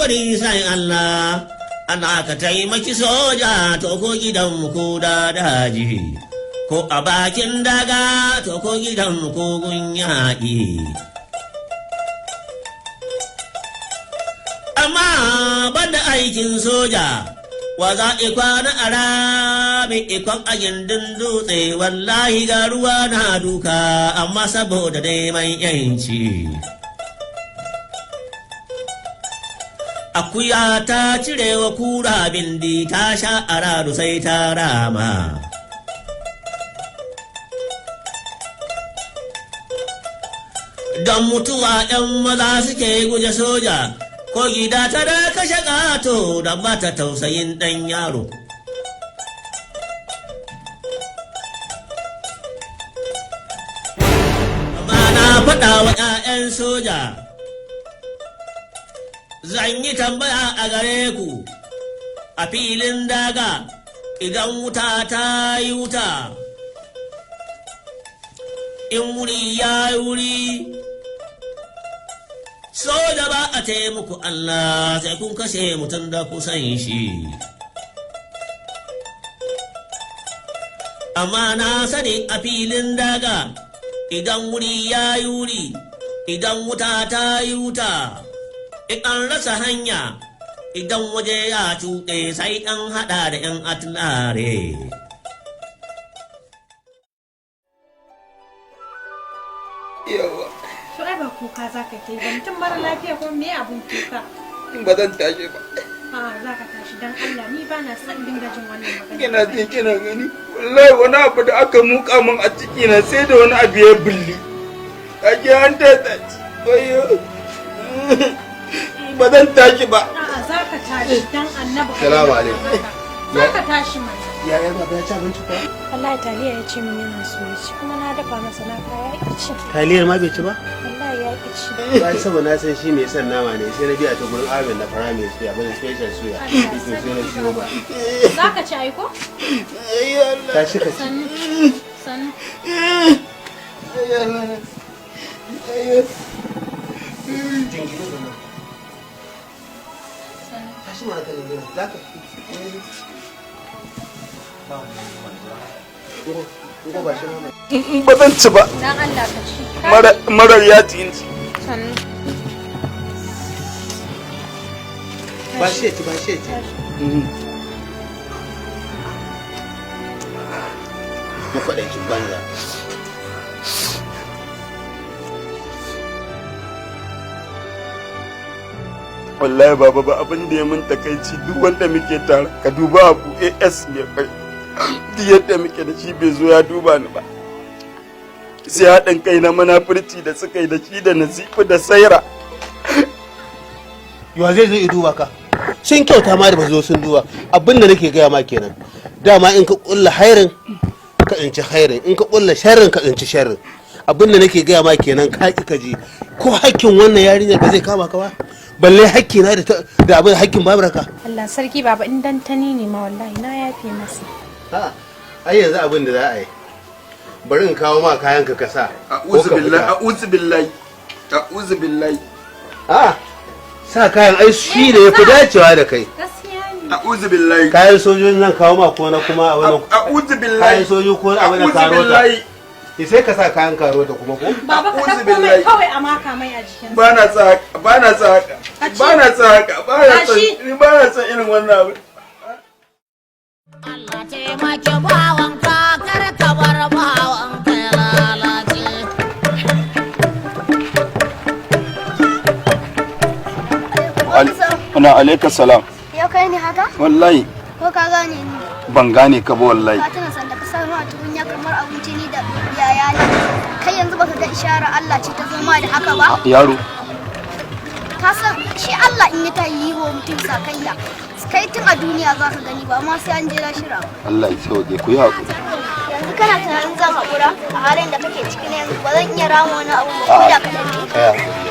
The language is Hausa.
bari sai Allah, ana ka taimaki soja to ko gidan ko da daji, ko a bakin daga to ko gidan ko gun yaƙi. Amma banda aikin soja, wa za kwana a rami ikon a gindin dutse, wallahi ga ruwa na duka, amma saboda neman yanci. Akuya ta cirewa kura bindi, ta sha aradu sai ta rama. Don mutuwa 'yan maza suke guje soja, ko gida ta da kashe ƙato da ba ta tausayin ɗan yaro. Amma na faɗa wa 'ya'yan soja, zan yi tambaya a gare ku a filin daga, idan wuta ta yi wuta, in wuri ya yi wuri, soja ba a taimaku Allah sai kun kashe mutum da kusan shi. Amma na sani a filin daga, idan wuri ya yi wuri, idan wuta ta yi wuta, in an rasa hanya, idan waje ya cuɗe, sai an haɗa da 'yan atilare. Yawa. To ai ba kuka za ka yi ba, mutum mara lafiya ko me abun kuka? Ba zan tashi ba. A za ka tashi, dan Allah, ni ba na son dinga jin wannan magana. Kina ji kina gani. Wallahi wani abu da aka muka min a ciki na sai da wani abu ya bulli. Ake an ta tashi. Wayo. Ba zan tashi ba. A'a, za ka tashi, dan annabi. Salamu alaikum. Za ka tashi mana. Yaya, baba ya ci abinci kuwa? Wallahi taliya ya ce min yana so ya ci, kuma na dafa masa na kaya, ya ci. Taliyar ma bai ci ba? Wallahi ya ki ci. Ba, saboda na san shi mai son nama ne, sai na biya ta gurin Arvin na fara mai suya, bane special suya. Allah. To sai na siyo ba. Za ka ci ai ko? Tashi ka ci. Sannu. Sannu. Sannu. Tashi mana ka jingina. Za ka. Ngo ba shi nama. Ba zan ci ba. Dan Allah ka ci. Marar yaji in ci. Sannu. Ba shi ya ci, ba shi ya ci. Mafaɗaicin banza. Wallahi baba, ba abin da ya mun takaici, duk wanda muke tare, ka duba abu AS mai bai. Duk yadda muke da shi bai zo ya duba ni ba. Sai haɗin kai na munafurci da suka yi da shi da Nazifi da Saira. Yawa zai zo ya duba ka? Sun kyauta ma da ba su zo sun duba. Abin da nake gaya ma kenan. Dama in ka kulla hairin ka tsinci hairin, in ka kulla sharrin ka tsinci sharrin. Abin da nake gaya ma kenan, ka ki ka ji. Ko hakkin wannan yarinyar ba zai kama ka ba? Balle hakki na da abin hakkin babarka. Allah sarki baba, in dan tani ne ma wallahi na yafe masa. A'a, ai yanzu abin da za a yi, bari in kawo ma kayan ka kasa. A'udhu billahi, a'udhu billahi. A'udhu billahi. A'a, sa kayan ai shi ne yafi dacewa da kai. Gaskiya ne. A'udhu billahi. Kayan sojojin zan kawo ma ko na kuma a wannan A'udhu billahi. kayan sojoji ko abin da A'udhu karota. billahi. Sai ka sa kayan karota kuma ko? Baba, ka A'udhu ɗauko mai billahi. kawai a maka mai a jikinsa. Ba na sa haka, ba na sa haka. Ba na sa haka, ba na sa, Tashi. ni ba na son irin wannan abu. Allah taimaki bawanka, kar ka bar bawanka ya lalace. Ana alaika salam. Yau kai ne haka? Wallahi Ko ka gane ni? ban gane ka ba wallahi. Ka tuna sanda ka samu a tukunya kamar abinci ni da yaya ne. Kai yanzu baka ga isharar Allah ce ta zo ma da haka ba? Yaro. Ka san shi Allah in ya ta yi wa mutum sakayya, kai tun a duniya za ka gani, ba ma sai an je lahira ba. Allah ya sauke, ku yi hakuri. Yanzu kana tunanin zan haƙura a halin da kake ciki na yanzu, ba zan iya rama wani abu ba ko da kaɗan ne. Kai hakuri.